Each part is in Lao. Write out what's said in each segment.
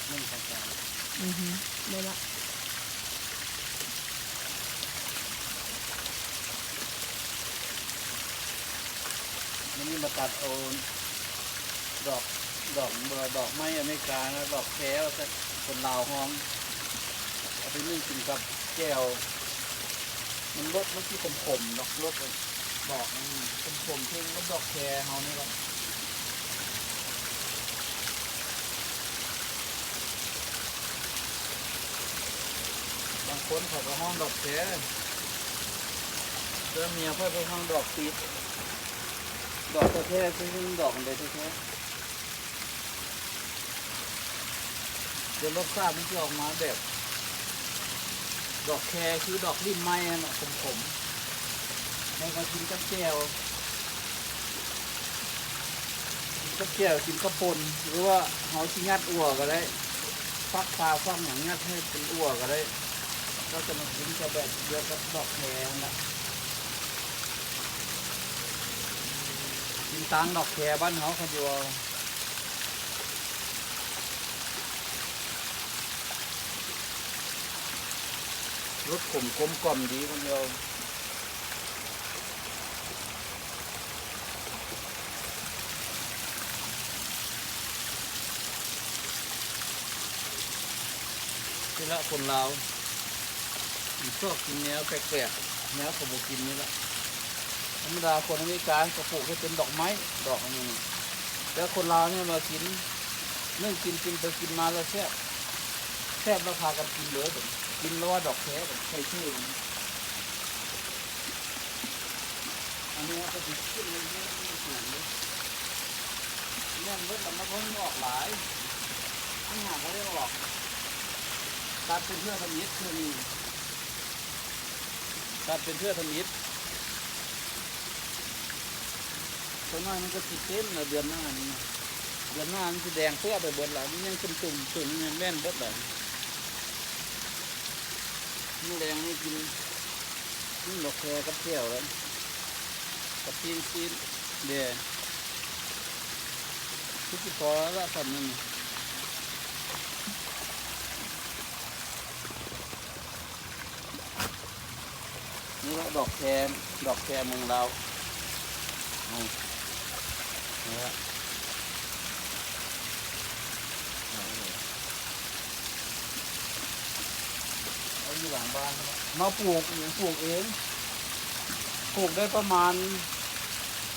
ໜຶ່ງສອງສາມ ອືຮຶ ນີ້ລະ ມື້ນີ້ມາຕັດເອົາດອກ ດອກ ດອກໄມ້ອາເມລິກາ ດອກແຄ ວ່າຊັ້ນ ຄົນລາວຮ້ອງ ເອົາໄປໜຶ້ງກິນກັບແຈ່ວ ມັນລົດມັນຊິຂົມໆ ດອກ ລົດ ດອກມັນຂົມໆ ຄືກັບດອກແຄເຮົານີ້ແຫຼະ. ບາງຄົນເຂົາກໍຮ້ອງດອກແຄ ແຕ່ເມຍຂ້ອຍເພິ່ນຮ້ອງດອກຕິດ ດອກແທ້ໆ ຄືດອກອັນໃດແທ້ໆ. ແຕ່ລົດຊາດມັນຊິອອກມາແບບ ດອກແຄ ຄືດອກລິ້ນໄມ້ຫັ້ນນະ ຂົມໆ ແລ້ວກໍກິນກັບແຈ່ວ ກິນກັບແຈ່ວ ກິນກັບປົ່ນ ຫຼືວ່າເຮົາຊິຫຍັດອົ່ວກໍໄດ້ ຟັກປາຟັກຫຍັງຫຍັດໃຫ້ເປັນອົ່ວກໍໄດ້ ແລ້ວຈະມາກິນກັບແບບດຽວກັບດອກແຄຫັ້ນນະ ກິນຕາງດອກແຄບ້ານເຮົາ ເຂົາຊິເວົ້າ. ລົດຂົມກົມກ່ອມດີຄົນດຽວ ນີ້ລະຄົນລາວ ມັນຊອບກິນແນວແປກໆ ແນວເຂົາບໍ່ກິນນີ້ລະ. ທຳມະດາຄົນອາເມລິກາກໍປູກໃຫ້ເປັນດອກໄມ້ ດອກອັນນີ້ ແຕ່ຄົນລາວນີ້ມາກິນ ໜຶ້ງກິນ ກິນໄປກິນມາແລ້ວແຊບ ແຊບແລ້ວພາກັນກິນເລີຍ ກິນແລ້ວວ່າດອກແຄ ໃສ່ຊື່ ອັນນີ້ເຮົາກໍຊິຂຶ້ນໄປຢູ່ສູງເດ້ ແມ່ນເບິດລະ ມັນບໍ່ອອກຫຼາຍ ມັນຫາບໍ່ໄດ້ອອກ ຕັດເປັນເທື່ອທຳອິດ ຄືນີ້ ຕັດເປັນເທື່ອທຳອິດ ຈັກໜ້ອຍມັນກໍຊິເຕັມລະ ເດືອນໜ້ານີ້ ເດືອນໜ້າມັນຊິແດງເປື້ອໄປເບິດລະ ມັນຍັງຕຸ່ມໆ ຕຸ່ມແມ່ນເບິດລະ ມື້ແລງນີ້ກິນ ກິນດອກແຄກັບແຈ່ວລະ ກັບປີ້ງຊີ້ນແດ່ ຄືຊິພໍລະສ່ຳນັ້ນ. ນີ້ລະດອກແຄ ດອກແຄເມືອງລາວ ເອົາ ນີ້ລະ ເອົາຢູ່ຫຼັງບ້ານ ມາປູກ ປູກເອງ ປູກໄດ້ປະມານ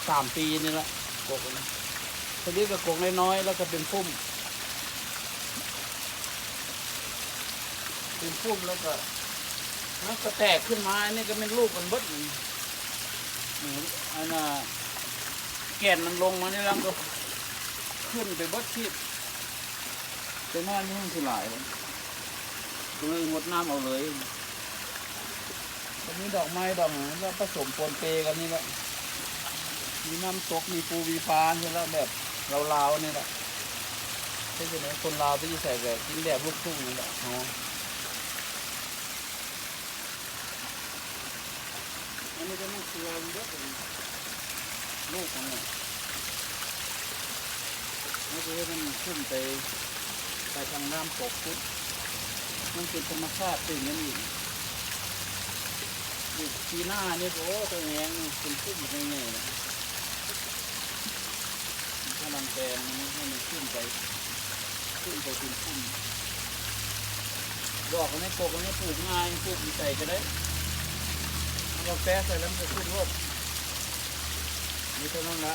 ສາມປີນີ້ລະ ກົກອັນນີ້ ເຂົາເອີ້ນວ່າກົກນ້ອຍໆ ແລ້ວກໍເປັນຟຸ້ມ ເປັນຟຸ້ມແລ້ວກໍ ມັນກໍແຕກຂຶ້ນມາ ອັນນີ້ກໍແມ່ນລູກມັນເບິດນີ້ ນີ້ ອັນນ່າ ແກ່ນມັນລົງມານີ້ແລ້ວກໍຂຶ້ນໄປເບິດທີບ ແຕ່ນ້ອຍມັນຍັງຊິຫຼາຍ ກໍເລີຍງົດນ້ຳເອົາເລີຍ. ກໍມີດອກໄມ້ດອກຫຍັງ ແລ້ວປະສົມປົນເປກັນນີ້ແຫຼະ ມີນ້ຳຕົກ ມີປູມີປາ ເຮັດແລ້ວແບບລາວໆ ນີ້ແຫຼະ ເຮັດຈັ່ງໃດຄົນລາວໄປຢູ່ໃສກໍກິນແບບລູກທຸ່ງນີ້ແຫຼະເນາະ. ອັນນີ້ກໍມັນເຄືອມັນເບິດ ອັນນີ້ລູກມັນນີ້ ມັນຊິເຮັດໃຫ້ມັນຂຶ້ນໄປ ໄປທາງນ້ຳຕົກພຸ້ນ ມັນເປັນທຳມະຊາດເປັນຢ່າງນີ້ ປີໜ້ານີ້ ໂອ້ ຕົວແຮງ ເປັນພຸ້ນໃຫຍ່ໆ ກຳລັງແປງ ມັນໃຫ້ມັນຂຶ້ນໄປ ຂຶ້ນໄປເປັນພຸ້ນ ດອກອັນນີ້ ກົກອັນນີ້ ປູກງ່າຍ ປູກຢູ່ໃສກໍໄດ້ ເອົາມາແປະໃສ່ແລ້ວມັນກໍຂຶ້ນໂລດ ມີເທົ່ານັ້ນລະ.